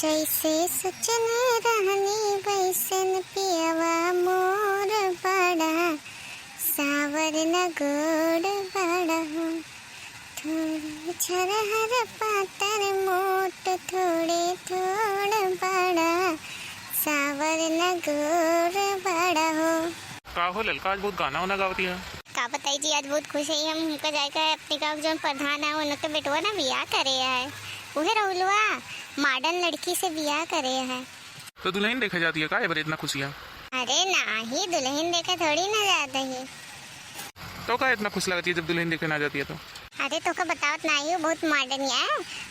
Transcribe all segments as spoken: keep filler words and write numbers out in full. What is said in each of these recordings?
जैसे सोचले रहनी वैसन पियवा मोर बड़ा, सावर न गोर बड़ा हो। थोड़े छरहर पातर मोट, थोड़े थोड़ बड़ा, सावर न गोर बड़ा हो। का हो ललका, आज बहुत गाना वाना गावत है? का बताई जी, आज बहुत खुश है हम। हमका जाए का है अपने गाँव के जौन प्रधान है, उनके बेटवा ना बियाह करे है। उहे राहुलवा, मॉडर्न लड़की से बियाह करे है। तो दुल्हन देखे जाती है का, ए बरे इतना खुशियाँ? अरे नाही, दुल्हन देखे थोड़ी ना जात ही। तो का इतना खुश लगती है जब दुल्हन देखे ना जाती है तो? अरे तोका बतावत नाही हूँ, बहुत मॉडर्न है।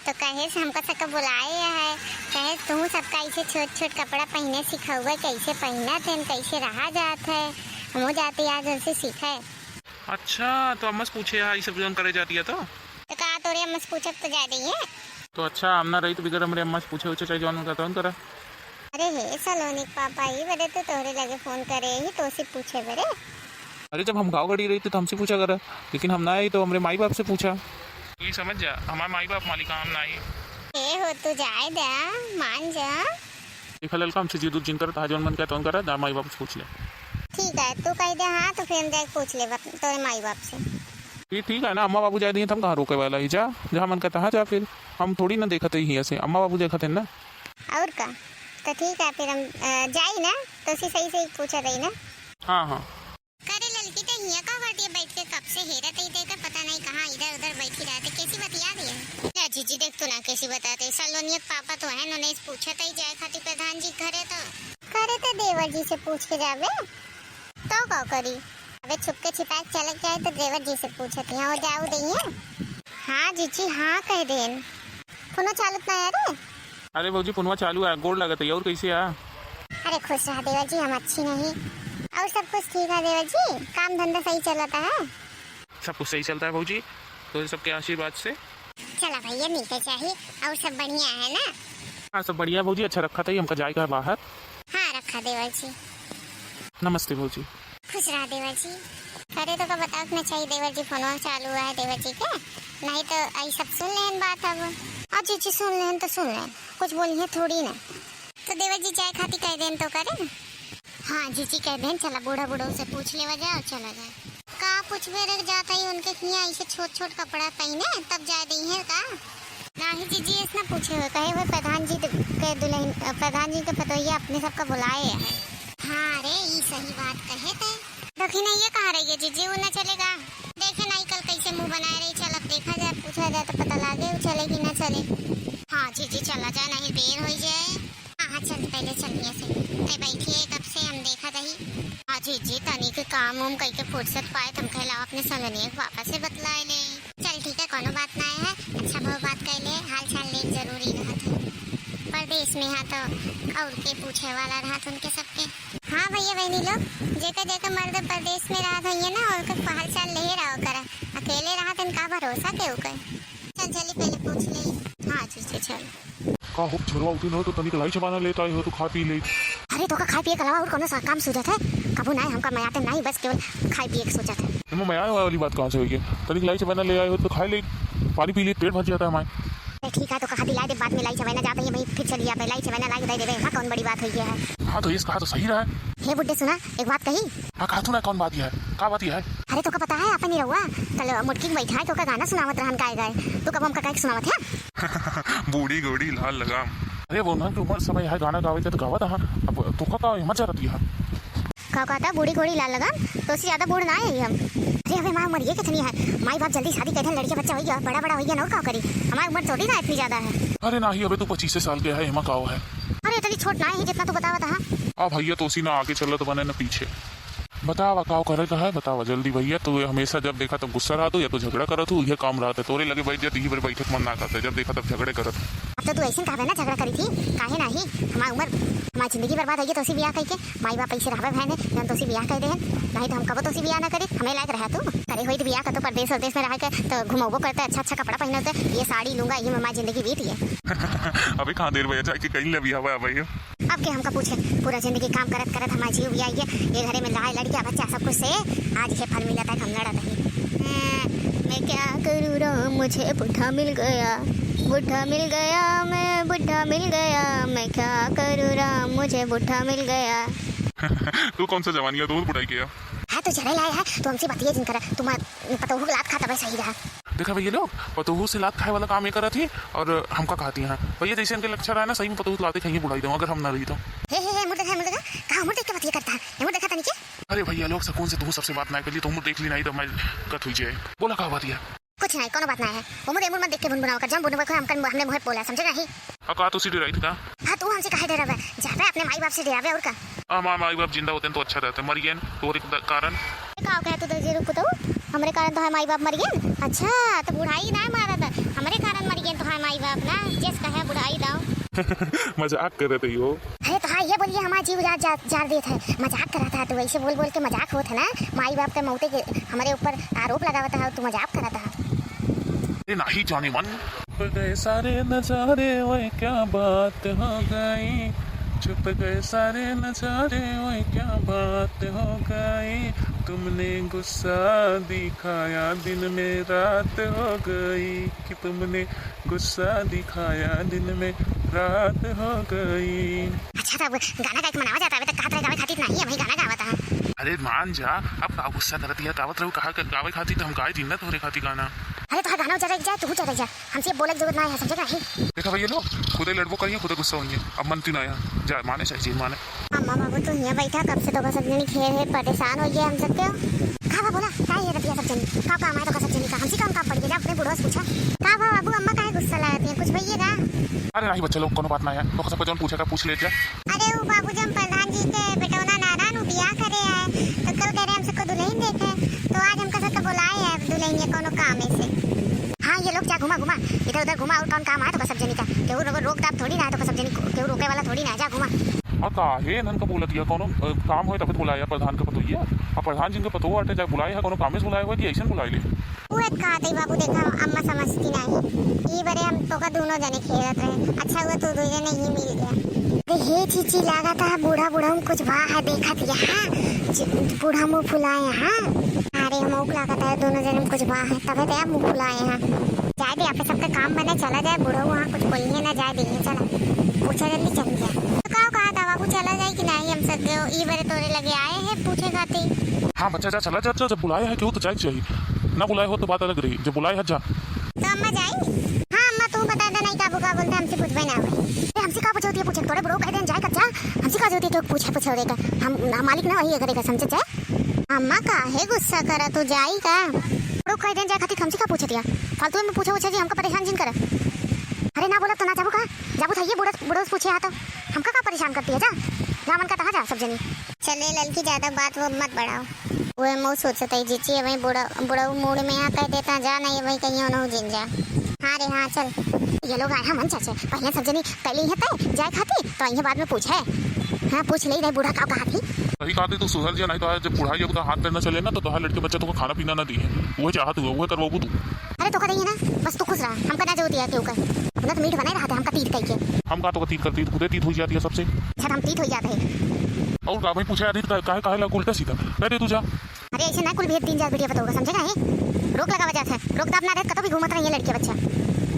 तो कहे से हमका सबका बुलाए है, कहे तू सबका ऐसे छोट छोट कपड़ा पहने सिखौबे, कैसे पहनत है, कैसे रहा जात है, हमहू जाते आज उनसे सीखे। अच्छा, तो अम्मा से पूछे है, ये सब जौन करे जाती है तो? तो का तोरे अम्मा से पूछब तो जा रही है? तो अच्छा, हम ना रही तो बिगर हमरे अम्मा से पूछे उछे, चाहे जौन उनका तौन करा। अरे हे सलोनी के पापा, ई बरे तो तोहरे लगे फोन करे ही, तोसे पूछे बरे। अरे जब हम गाँव गड़ी रही थी तो हमसे पूछा करा, लेकिन हम ना आई तो हमरे माई बाप से पूछा। तू ही समझ जा, हमारे माई बाप मालिक हम ना आई। ए हो, तू जाए दे, मान जा। देखा ललका, हमसे जिद उद जिन करा, तहा जौन मन कहे तौन करा, जा माई बाप से पूछ ले। ठीक है, तू कह दे हाँ, तो फिर हम जाके पूछ ले तोरे माई बाप से। ये ठीक है ना, अम्मा बाबू जाए दिए तो हम कहाँ रोके वाला ही, जा जहाँ मन कहे तहाँ जा, फिर हम थोड़ी ना देखते ही ऐसे, अम्मा बाबू देखते हैं ना। और का, तो ठीक है फिर हम अ, जाई ना, तो उसी सही सही पूछा रही ना। हाँ हाँ। करे ललकी, तो हियाँ का बाटिया बैठ के कब से हेरत ही, देखे पता नहीं कहाँ इधर उधर बैठी रहते, कैसी बतिया रही है। या जीजी देख तू ना कैसी बताते, सलोनिया के पापा तो है, उन्हें पूछत ही जाए खातिर प्रधान जी के घरे तो। करे तो देवर जी से पूछ के जाबे, तो का करी, अबे छुप के छिपा के चले जाए तो देवर जी से पूछत यहाँ हो जाओ दइए। हाँ जीजी हाँ कह देन। फोनो चालत ना है रे। अरे भौजी, फोनवा चालू है, गोड़ लागत है, और कैसे आ? अरे खुश रहा देवर जी, हम अच्छी नहीं। और सब कुछ ठीक है देवर जी, काम धंधा सही चलता है? सब कुछ सही चलता है भौजी, तो सबके आशीर्वाद से। चला भैया, नीके चाही। और सब बढ़िया है ना? हाँ, सब बढ़िया भौजी, अच्छा रखा था, हमका जाए का है बाहर। हाँ, रखा देवर जी। नमस्ते भौजी। खुश रहा देवर जी। अरे तो का बताओ ना चाहिए देवर जी, फोनवा चालू हुआ है देवर जी के, नहीं तो आई सब सुन लेन बात अब। आ जीजी सुन लेन तो सुन लेन, कुछ बोली है थोड़ी ना। तो देवर जी जाए खातिर कह देन तो करे ना। हाँ जीजी कह देन, चला बूढ़ा बूढ़ा से पूछ लेवा जाए और चला जाए। का पूछबे रे जात ही उनके हियाँ ऐसे छोट छोट कपड़ा पहने तब जाए दइहे का? नाही जीजी, ऐसे ना पूछे हुए, कहे हुए प्रधान जी के दुल्हन, प्रधान जी के पतोहिया अपने सबका बुलाए है। हाँ रे, ई सही बात कहे ते। दखिनैया कहाँ रही है जीजी, वो न चलेगा? देखे नहीं कल कैसे मुँह बनाए रही, चल अब देखा जाए, पूछा जाए तो पता लागे वो चले कि ना चले। हाँ जीजी चला जाए, नहीं देर हो जाए। हाँ, हाँ, चल, पहले चल, यहाँ से। ते बैठी है, कब से हम देखा दही। हाँ, जीजी, तनी के काम उम कइके फुर्सत पाए, त हम कहला अपने सलोनिया के पापा से बतलाए ले। चल, ठीक है, कोनो बात ना है। अच्छा भाव बात कह ले, हाल चाल ले जरूरी रहत है। परदेश में हाँ तो और के पूछे वाला रहत उनके सबके। हाँ भैया बहनी लोग, जेकर जेकर मर्द परदेश में रहत होइए ना, ओकर हाल चाल ले रहो कर। अकेले रहत इनका भरोसा के ऊपर। चल, चली पहले पूछ ले। हाँ, जीजी, चल। का हो, छोरवा उठिन हो तो तनिक लाई चबाना लेत आए हो तो खा पी ले। अरे, तोका खाए पिए के अलावा और कौनो सा काम सूझत है? कबू नाय हमका मयाते नाय, बस केवल खाए पिए के सोचत है। एमा मयाए वाली बात कहाँ से हुई है? तनिक लाई चबाना ले आए हो तो खा ले, पानी पी ले, पेट भर जाता है हमारे। अरे ठीक है, तो कहा दिला दे, बाद में लाई चबाना जाता ही, वहीं फिर चली जाबे, लाई चबाना लाई दे देबे, हाँ कौन बड़ी बात हुई है? हाँ तो ये कहा तो सही रहा है। हे बुड्ढे सुना, एक बात कही। हाँ, कहा तू ना, कौन बात यह है? का बात यह है? अरे, तोका पता है, अपन ही रहुआ कल मुटकी के बैठा है, तोका गाना सुनावत रहन, गाए गाए। तू कब हमका गाए के सुनावत है? बूढ़ी घोड़ी लाल लगाम। अरे, वो ना, उम्र समय है, गाना गावे के तो गावत है। अब तोका का हिम्मत जा रहती है? का कहता, बूढ़ी घोड़ी लाल लगाम? तो उससे ज्यादा बूढ़ ना है हम। अरे, अबे माँ, उम्र ये कितनी है? माई बाप जल्दी शादी कर देन, लड़के बच्चा हो गया, बड़ा बड़ा हो गया ना, और का करी? हमारी उम्र थोड़ी ना इतनी ज्यादा है। अरे नाही, अबे तू पच्चीस साल के है, हिमा का है? अरे, इतनी छोट ना है, जितना तू बतावत है। आ भैया, तो उसी ना आगे चलत बने ना पीछे। बतावा, का करे का है, बतावा जल्दी भैया। तू हमेशा जब देखा तब गुस्सा रहत हो, या तो झगड़ा करत हो, यह काम रहत है। तोरे लगे बैठ जाती ही, बड़े बैठक मन ना करते, जब देखा तब झगड़े करत। अब तो तू ऐसे कहबे ना, झगड़ा करी थी, काहे नाही? हमार उम्र, हमार जिंदगी बर्बाद होइए, तोसी बियाह कइके, माई बाप ऐसे रहबे भय ने, जब तोसी बियाह कह दे, नहीं तो हम कबो तोसी बियाह ना करे, हमें लायक रहा तू। करे होई तो बियाह का तो परदेश, परदेश में रह के तो घुमाबो करते, अच्छा अच्छा कपड़ा पहनते, ये साड़ी लूंगा, ये में हमारी जिंदगी बीत ये। अबे कहाँ देर भैया, जाके कहीं ले बियाह हुआ है भैया। अब के हमका पूछे, पूरा जिंदगी काम करत करत हमार जीव बिया ये, ये घरे में लहाई लड़किया बच्चा सब कुछ से आज ये फल मिला था, हम लड़त ही। मैं क्या करूँ राम, मुझे पुट्ठा मिल गया। बुढ़ा मिल गया, मैं बुढ़ा मिल गया, मैं क्या करूँ राम, मुझे बुढ़ा मिल गया। तू कौन सा जवानी है, तू बुढ़ाई के है? हाँ, तू झगड़े लाए है, तू हमसे बतिये जिन करा, तू पतोहू के लात खाता बस सही रहा। देखा भैया लोग, पतोहू से लात खाए वाला काम ये करत ही और हमका कहती हैं। भैया जैसे इनके लक्षण है ना, सही में पतोहू लाते खाइए बुढ़ाई दो, अगर हम ना रही तो। हे, हे, हे, मुड़ देखा, मुड़ देखा, कहाँ मुड़ देख के बतिये करता है? ये मुड़ देखा तनी के? अरे भैया लोग, सुकून से तू सबसे बात ना कर ली, तू मुड़ देख ली नहीं तो मैं कत हुई जाए। बोला का बात है? कुछ नहीं, कोनो बात नहीं है। वो मुड़, ये मुड़ मत देख के भुनभुनावा कर, जब भुनभुनावा हम कर, हमने मुँह बोला, समझे नहीं? अब का तू सी डराई थी का? हाँ, तू हमसे काहे डरावे? जाबे अपने माई बाप से डरावे और का? हाँ, माँ, माई बाप जिंदा होते हैं तो अच्छा रहता है, मर गए हैं तो और एक द-, कारण। का हो गया तू दर्जी रूप तो? हमरे कारण तो है माई बाप मर गए। अच्छा, तो बुढ़ाई ना मारा था, हमरे कारण मर गए तो है माई बाप ना, जस कहे बुढ़ाई दाओ। मजाक कर रहे थे यो। अरे तो हाँ, ये बोलिए हमारा जीव जा, जा, जार देत है, मजाक कर रहा था तू, ऐसे बोल बोल के मजाक होत है ना, माई बाप के मौते के हमरे ऊपर आरोप लगावत है, तू मजाक कर रहा था। अरे नाही जाने मन। छुप गए सारे नजारे, ओए क्या बात हो गई। छुप गए सारे नजारे, ओए क्या बात हो गई। तुमने गुस्सा दिखाया, दिन में रात हो गई। कि तुमने गुस्सा दिखाया, दिन में रात हो गई। अच्छा, तब गाना गाए के मनावा जाता, अबे तक कहत रहे गावे खातिर नाही, अबही गाना गावत है। अरे मान जा, अब का गुस्सा करत है, गावत रहो, कहा गावे खातिर तो हम गाए दिन ना तोहरे खातिर गाना। अरे तोहार गाना चले जाए, तू चले जा, हमसे बोले के जरूरत ना है, समझे नहीं? देखा भैया लोग, खुदे लड़बो करिए, खुदे गुस्सा होइए, अब मनती ना आया, जा माने चाहे जी माने। अम्मा बाबू तो हियाँ बैठा, कब से तोका सब जनी घेर है, परेशान हो गया हम सब के। का बा बोला, का ये रतिया सब जनी? का काम है तोका सब जनी का? हमसे कौन काम पड़ गया? जा अपने बुढ़वा से पूछा। का बा बाबू, अम्मा काहे गुस्सा लागत है? कुछ भैया का? अरे नहीं बच्चा लोग, कोनो बात ना है, तोका सबका जौन पूछे का पूछ ले जा। अरे वो बाबू जब प्रधान जी के बेटौना नारायण उ बियाह करे आए, तो कल कह रहे हम सबको दुल्हन देखे, तो आज हमका सबका बुलाए है दुल्हनिया कोनो काम से। हाँ, ये लोग जा घुमा घुमा, इधर उधर घुमा, और कौन काम है तोका सब जनी का? केहू रोक, रोक दाब थोड़ी ना है तोका सब जनी, केहू रोके वाला थोड़ी ना है, जा घुमा। और काहे इन्हन का बोलत हिया? कौनो, अ, काम होए तबे तो बुलाया प्रधान के पतोहिया। अब प्रधान जी के पतोह आटे, जाए बुलाए है, कौनो कामे से बुलाए हुए कि ऐसे बुलाए ले? उहे कहत हई बाबू, देखा अम्मा समझती नाही। ई बरे हम तोका दोनों जने खेलत रहे, अच्छा हुआ तू दू जने ही मिल गया। अरे हे चीची, लागत है बूढ़ा बूढ़ा में कुछ बा है, देखत हिया, हाँ? ज-, बूढ़ा मुँह फुलाए, हाँ? अरे हम ओक लागत है दोनों जने में कुछ बा है, तबे तो यार मुँह फुलाए हैं। जाए दे, आपे सबके काम बने, चला जाए, बूढ़ा वहाँ कुछ बोलिए ना, जाए दे, चला। पूछा जल्दी चल जाए। तो का कहा था बाबू, चला जाए कि नहीं? हम सब के ई बरे तोरे लगे आए हैं पूछे खातिर। हाँ बच्चा, जा, चला जा, जा, जब बुलाए है केहू तो जाए के चाहिए, ना बुलाए हो तो बात अलग रही, जब बुलाए है जा। तो अम्मा जाई? हाँ अम्मा, तू बता दे, नहीं काबू का बोलते, हमसे पूछबे ना होई। ए, हमसे का पूछे होती है, पूछे तोरे बड़ो कह देन जाए कच्चा, हमसे का जरूरत है पूछे, पूछे देगा, हम, हम मालिक ना वही घरे का, समझे जाए। अम्मा काहे गुस्सा करा, तू जाई का? बड़ो कह देन जाए खातिर हमसे का पूछे दिया, फालतू में पूछे, पूछे जी, हमका परेशान जिन करा। अरे ना बोला तो ना जाबू का, जाबू था ये बूढ़ा, बूढ़ा से पूछे आ तो हमका का परेशान करती है, जा, जा मन का तहाँ जा सब जनी। चले ललकी, ज्यादा बात वो मत बढ़ाओ। उहे मऊ सोचत हई जीजी, अबहीं बुढ़ा, बुढ़ऊ मूड में आ कह देता जा, नहीं अबहीं कहीं ओनहु जिन जा। हाँ रे हाँ, चल। ये लोग आए हैं मन चाचे, पहले सब जनी कैली है तय जाए खाती, तो आई है बाद में पूछे। हाँ, पूछ ले रहे बूढ़ा का कहा थी। सही कहा थी, तू सुधर जा, नहीं तो आज जब बुढ़ाई जब हाथ पैर ना चले ना, तो तोहार लड़के बच्चा तोको खाना पीना ना दी है, वो चाहत हुआ, वो करवाबू तू। अरे तो का रही है ना, बस तू खुश रहा, हमका ना जरूरत है केहू का। अपना तो मीठ बनाए रहा था, हमका तीत कह के। हम का तो तीत करती, खुदे तीत हुई जाती है सबसे। अच्छा, हम तीत हुई जाते हैं। और का भाई पूछे आदि, काहे, काहे ला उल्टा सीधा कह दे तू जा। अरे ऐसे ना कुल भेज दिन जात बिटिया पतोह का, समझे काहे? रोक लगावा जात है, रोक दाब ना रहत, कतो भी घूमत रहिए लड़के बच्चा।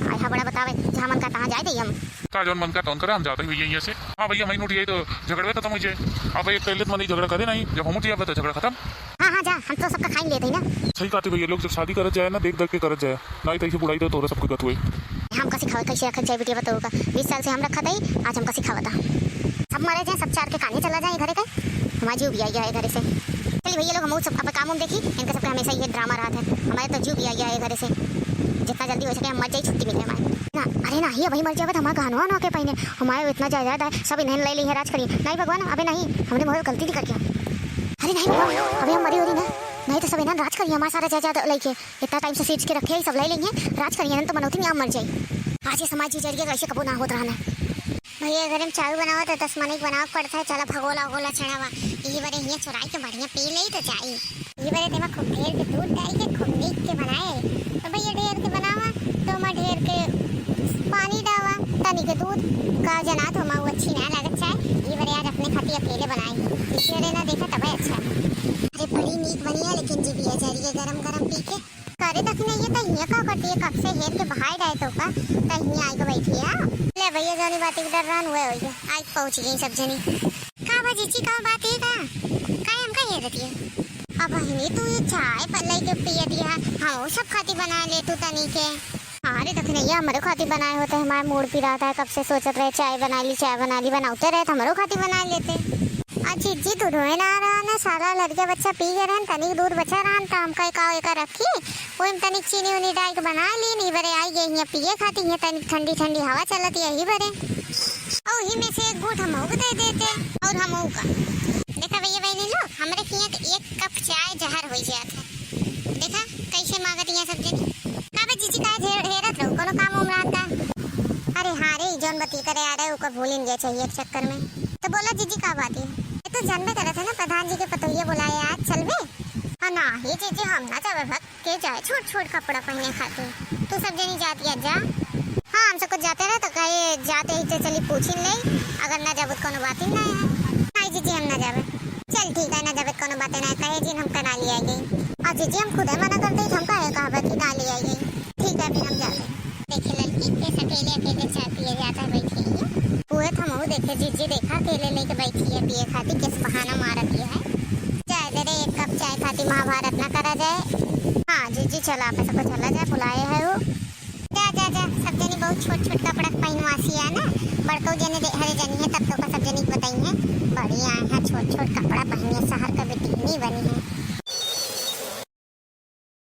आय हा बड़ा बतावे, जहाँ मन का तहाँ जाए दे हम। का जौन मन का तौन करे, हम जाते ही भैया यहाँ से। हाँ भैया, मैं नोट यही तो झगड़वे खत्म हो जाए। अब एक पहले तो मन झगड़ा करे नहीं, जब हम उठ जाए तो झगड़ा खत्म। हाँ, हाँ, जा, हम तो सबका खाइन लेत हई ना। सही कहते भैया, लोग जब शादी करत जाए ना, देख देख के करत जाए, नहीं तो ऐसे बुढ़ाई तो तोरा सबके गत हुए। हमका सिखावत कैसे रखत जाए बिटिया पतोह का, बीस साल से हम रखत हई, आज हमका सिखावत है। सब मरे जाए, सब चार के कान्हे चला जाए घरे के, हमार जीव भी आई गया है घरे से। चलिए भैया लोग, हम सब अब काम उम देखी, इनका सबके हमेशा ये ड्रामा रहत है, हमारे तो जीव भी आई गया है घरे से। जितना जल्दी हो सके हम मर जाई, छुट्टी मिले हमारे ना। अरे ना, ये भाई मर जावे तो हमारे गहनवा ना के पहिने, हमारे इतना जायदाद है, सब इन्हें ले ली है राज करिए। नहीं भगवान, अबे नहीं, हमने बहुत गलती नहीं कर दिया। अरे नहीं भगवान, अबे हम मरी हो रही ना, नहीं तो सब इन्हें राज करिए, हमारा सारा जायदाद लेके। इतना टाइम से सींच के रखे, सब ले लेंगे, राज करिए, नहीं तो मनौती में आप मर जाए। आज ये समाज जी जरिए तो ऐसे कबो ना होत रहना। भैया, घर में चाय बनावा तो दस मनई के बनावा पड़ता है। चला भगोला उगोला चढ़ावा, ये बरे हियाँ चुराई के बढ़िया पी ले तो जाई। ये बरे तेमा खूब ढेर के दूध डाल के खूब नीक के बनाए। तो भैया, ढेर के बनावा तो मैं ढेर के पानी डावा, तनी के दूध का जना तो मैं वो अच्छी ना लागत चाय। ये बरे आज अपने खातिर अकेले बनाई, इसे रे ना देखा तबे अच्छा। अरे बड़ी नीक बनी है, लेकिन जी भैया जरिए गरम गरम पी के। अरे दखिनैया, त हियाँ का करती है? कब से हेर के बाहर आए तो का, त हियाँ आइके बैठी है। ले भैया, जौनी बाती के डर रहन, वह होइगे। आइके पहुँच गई सब जनी। का बा जीजी, का बात है का? काहे हमका हेरत है? अब बहिनी, तू ये चाय पर लेके पियत है, हम सब खाती बना ले तू तनी के। अरे दखिनैया, हमरे खाती बनाए होते, हमार मूड़ पिरात है, कब से सोचत रहे चाय बना ली, चाय बना ली, बनाउते रहे त हमरो खाती बना लेते। आ जीजी, दूधवे ना रहा ना, सारा लड़का बच्चा पी गए रहन, तनिक दूध बचा रहन, त हम कहे का एका रखी, ओही में तनिक चीनी उनी डाल के बना ली, नहीं बरे आई गई हियाँ पिए खाती, हियाँ तनिक ठंडी ठंडी हवा चलत यही बरे। और ही में से एक घूंट हमहू के दे देते, और हमहू का। देखा भैया बहनी लोग, हमरे किहाँ तो एक कप चाय जहर हो जात है। देखा कैसे मांगत यहाँ सब जनी। का बे जीजी, काहे झे-, हेरत रहू, कोनो काम उम रहन का? अरे हाँ रे, जौन बती करे आ रहे, ओकर भूलिन गए चाहिए एक चक्कर में। तो बोला जीजी, का बात है? ये तो जानबे करत है ना, प्रधान जी के पतोहिया बुलाए आज, चलबे? आ ना, ये जीजी, हम ना जाबे भक। के जाए छोट छोट कपड़ा पहने खातिर। तू सब जनी जात या जा। हाँ, हम सब कुछ जाते रहे तो कहे जाते ही तो चली पूछिन ले, अगर ना जाबू तो कोनो बात ही ना है। नहीं जीजी, हम ना जाबे। चल ठीक है, ना जाबे तो कोनो बात ही ना है, कहे जिन हम कना ले आई गई। और जीजी, हम खुदे मना करते ही हम काहे कहबे कि ना ले आई गई। ठीक है, फिर हम जाते। देखे लड़की कैसे अकेले अकेले चाय पिए जाता है, बैठी है। वो तो हमहू देखे जीजी, देखा अकेले लेके बैठी है पिए खातिर, किस बहाना मारत है। चाय दे रे, एक कप चाय खातिर महाभारत ना करा जाए। हाँ जीजी, चला, आप सबको चला जाए, बुलाए है वो। जा, जा, जा, सब जनी बहुत छोट छोट कपड़ा पहनवासी है ना, बड़कऊ जने दे, हरे जनी है, तब तो का सब जनी बताई है, बड़ी आए हैं छोट छोट कपड़ा